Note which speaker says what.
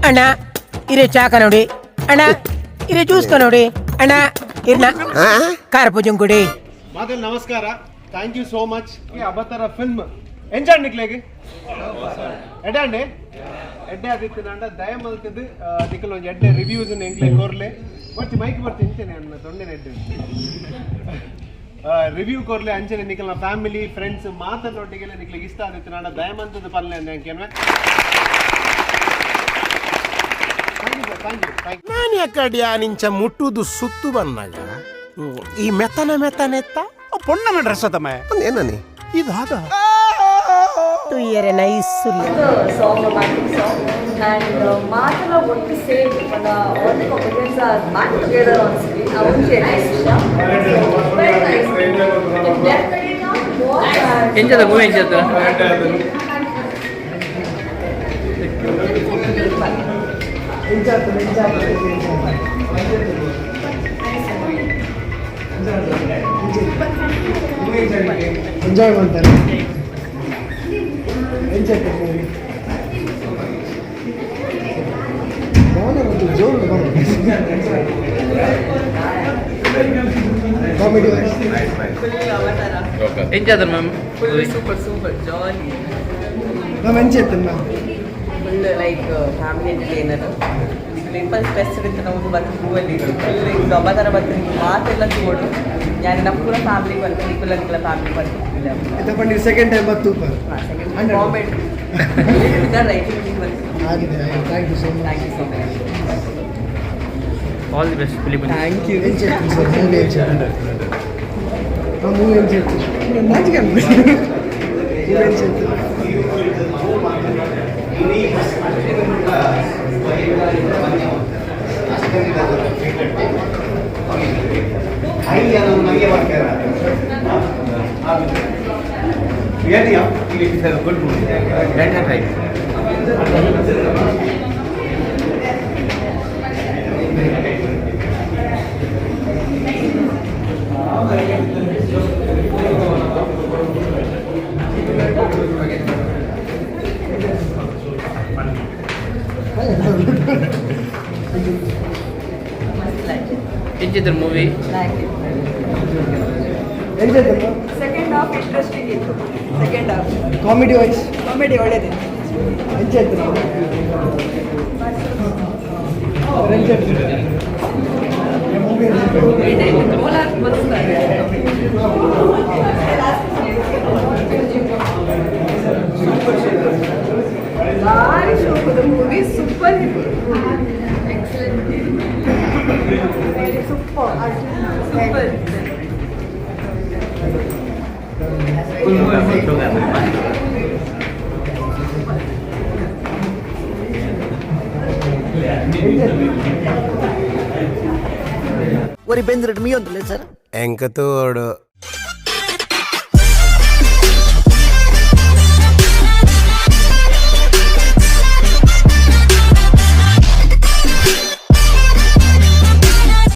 Speaker 1: ಅಣ್ಣ ಇರೆ ಚಾ ಕನೋಡಿ, ಅಣ್ಣ ಇರೆ ಜ್ಯೂಸ್ ಕನೋಡಿ, ಅಣ್ಣ ಇರ್ನ ಖಾರ ಪೂಜಂಗುಡಿ.
Speaker 2: ಮಾತಲ್ಲಿ ನಮಸ್ಕಾರ, thank you so much. ಈ ಅಬತರ ಫಿಲ್ಮ್ ಎಂಜಾಯ್ ನಿಕ್ಲೆಗ್ ಎಡ್ಡೆ ಎಡ್ಡೆ ಆದಿತ್ತು ದಯ ಮಲ್ತದ್ದು ನಿಕಲ್ ಒಂಜಿ ಎಡ್ಡೆ ರಿವ್ಯೂಸ್ ಎಂಕ್ಲೆ ಕೊರ್ಲೆ ಬರ್ತಿ ಮೈಕ್ ಬರ್ತಿ ಇಂಚೆನೆ ಅಣ್ಣ ತೊಂಡೆನೆ ಎಡ್ಡೆ ರಿವ್ಯೂ ಕೊರ್ಲೆ. ಅಂಚನೆ ನಿಕಲ್ನ ಫ್ಯಾಮಿಲಿ ಫ್ರೆಂಡ್ಸ್ ಮಾತನ್ನೊಟ್ಟಿಗೆಲ್ಲ ನಿಕ್ಲೆಗ್ ಇಷ್ಟ ಆದಿತ್ತು ನಾಡ ದಯಮಂತದ್ದು ಪಲ್ಲೆ ಅಂದೆ. Thank you sir, thank you, thank you.
Speaker 3: ನಾನು ಯಾಕಡಿಯ ನಿಂಚ ಮುಟ್ಟುದು ಸುತ್ತು ಬಂದಾಗ ಈ ಮೆತ್ತನ ಮೆತ್ತನೆತ್ತ
Speaker 4: ಪೊಣ್ಣನ ಡ್ರೆಸ್ ತಮ್ಮ.
Speaker 3: ಏನನಿ
Speaker 4: ಇದಾದ
Speaker 1: ತುಯ್ಯರೆ nice.
Speaker 5: Song, romantic song, and ಮಾತೆಲ್ಲ ಒಟ್ಟು same all the comedians are back together on screen. ಅವನಿಗೆ ಇಷ್ಟ. Very nice, definitely watch.
Speaker 6: ಎಂಚದ ಮೂವಿ, ಎಂಚದ?
Speaker 2: ಎಂಜಾಯ್ ಮಾಡ್ತಾರೆ. ಎಂಜಾಯ್ ಮೂವಿ ಜೋರು ಕಾಮಿಡಿ.
Speaker 6: ಎಂಚದ ma'am?
Speaker 7: Super super jolly.
Speaker 2: Ma'am, ಎಂಚ ma'am?
Speaker 7: Full like family entertainer. Pimple stress ಇತ್ತು ನಮಗೆ ಬತ್ತು ಹೂವಲ್ಲಿ ಫುಲ್ ಈಗ ಅಬತಾರ ಬತ್ತು ಮಾತೆಲ್ಲ ತೋಡು ನಾನು ನಮ್ಮ ಪೂರ ಫ್ಯಾಮಿಲಿ ಬಂತು ನಿಖಿಲ್ ಅಂಕಲ ಫ್ಯಾಮಿಲಿ ಬಂತು.
Speaker 2: ಪಂಡಿರ್ ಸೆಕೆಂಡ್ ಟೈಮ್ ಬತ್ತು.
Speaker 7: ಸೆಕೆಂಡ್ ಕಾಮಿಡಿ ರೈಟಿಂಗ್ ಬಂತು.
Speaker 2: ಆಗಿದೆ. Thank you so much.
Speaker 7: Thank you so much.
Speaker 6: All the best film.
Speaker 7: Thank you.
Speaker 2: ಏನ್ చేస్తుంది సార్ మూవీ? ఏం చేస్తుంది మూవీ? ఏం చేస్తుంది నాచిగా మూవీ? ఏం చేస్తుంది?
Speaker 6: ಎಂಚಿದ್ರ ಮೂವಿ?
Speaker 2: ఏం చేద్దాం?
Speaker 5: ಸೆಕೆಂಡ್ ಹಾಫ್ ಇಂಟ್ರೆಸ್ಟಿಂಗ್ ಇತ್ತು, second half.
Speaker 2: Comedy wise?
Speaker 5: Comedy ಒಳ್ಳೇದಿತ್ತು.
Speaker 2: ఏం చేస్తున్నావు? ఏం చేస్తుంది మూవీ?
Speaker 5: ಕೋಲಾರ ಮಸ್ತ್. ಭಾರಿ ಶೋಕದ movie, super hit, excellent, super super.
Speaker 8: ಒರಿ ಬೆಂದ್ರಡ್ ಮೀಯೊಂದಿಲ್ಲ ಸರ್.
Speaker 3: ಎಂಕತೋಡು.